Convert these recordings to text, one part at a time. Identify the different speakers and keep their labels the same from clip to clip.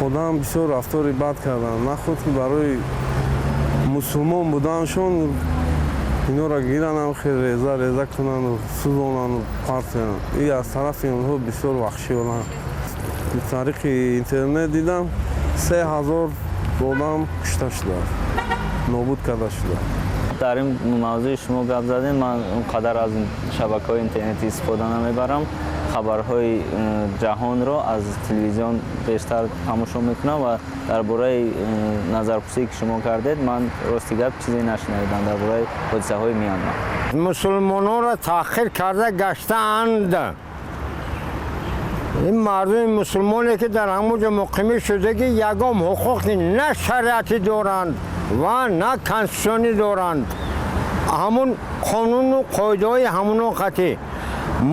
Speaker 1: Одам бисёр рафтори бад карданд. Нахуд ки барои мусулмон буданшон инора гиранам, хел реза реза кунанду сӯзонанду партоянд. И аз тарафи онҳо бисёр ваҳшиёна. Тариқи интернет дидам, 3000 одам кушта шудааст, нобуд карда шудааст.
Speaker 2: Дар ин мавзӯи шумо гап задем, ман он қадар аз шабакаҳои интернетӣ истифода намебарам. Хабарҳои ҷаҳонро аз телевизион бештар тамошо мекунам ва дар бораи назарпурсие, ки шумо кардед, ман, рости гап, чизе нашунавидам дар бораи ҳодисаҳои Миянма.
Speaker 3: Мусулмононро таҳқир карда гаштаанд. Ин мардуми мусулмоне, ки дар ҳамон ҷо муқимӣ шудагӣ, ягон ҳуқуқи на шариатӣ доранд ва на конститутсионӣ доранд. Ҳамун қонуну қоидаҳои ҳамуно қатъӣ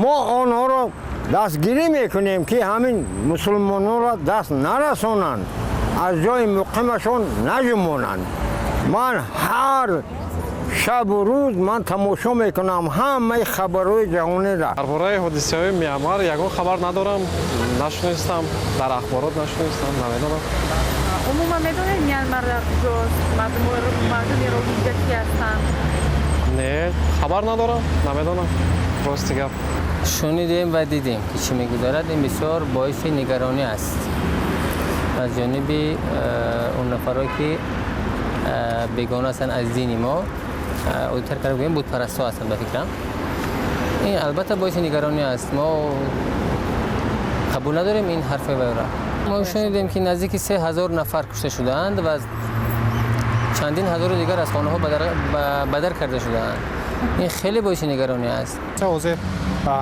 Speaker 3: мо онҳоро дастгирӣ мекунем, ки ҳамин мусулмононро даст нарасонанд, аз ҷои муқимашон наҷумонанд. Ман ҳар шабу рӯз ман тамошо мекунам ҳамаи хабарҳои ҷаҳониро.
Speaker 4: Дар бораи ҳодисаҳои Миянмар ягон хабар надорам, нашунистам, дар ахборот нашунистам, намедонам.
Speaker 5: Умуман медонед, Мянмар дар куҷост? Мардуми роҳинҷа ки ҳастанд?
Speaker 4: Не, хабар надорам, намедонам, рости гап.
Speaker 6: Шунидем ва дидем, ки чӣ мегузарад. Ин бисёр боиси нигаронӣ аст аз ҷониби он нафарое, ки бегона ҳастанд аз дини мо, оддитар карда гӯем, бутпарастҳо ҳастанд. Ба фикрам, ин албатта боиси нигаронӣ аст. Мо қабул надорем ин ҳарфи вайра. Мо шунидем, ки наздики 3000 нафар кушта шудаанд ва чандин ҳазору дигар аз хонаҳо бадар карда шудаанд. Ин хеле боиси нигаронӣ аст.
Speaker 7: Ҳозир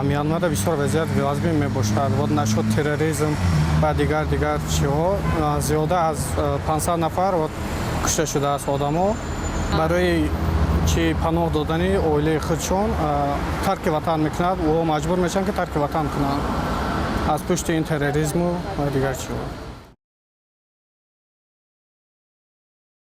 Speaker 7: Миянмада бисёр вазъият вазмин мебошад. Вот нашуд терроризм ва дигар дигар чиҳо. Зиёда аз 500 нафар вот кушта шудааст. Одамо барои чи паноҳ додани оилаи худшон тарки ватан мекунад. Ӯ маҷбур мешаванд, ки тарки ватан кунанд аз пушти ин терроризму ва дигар чиҳо.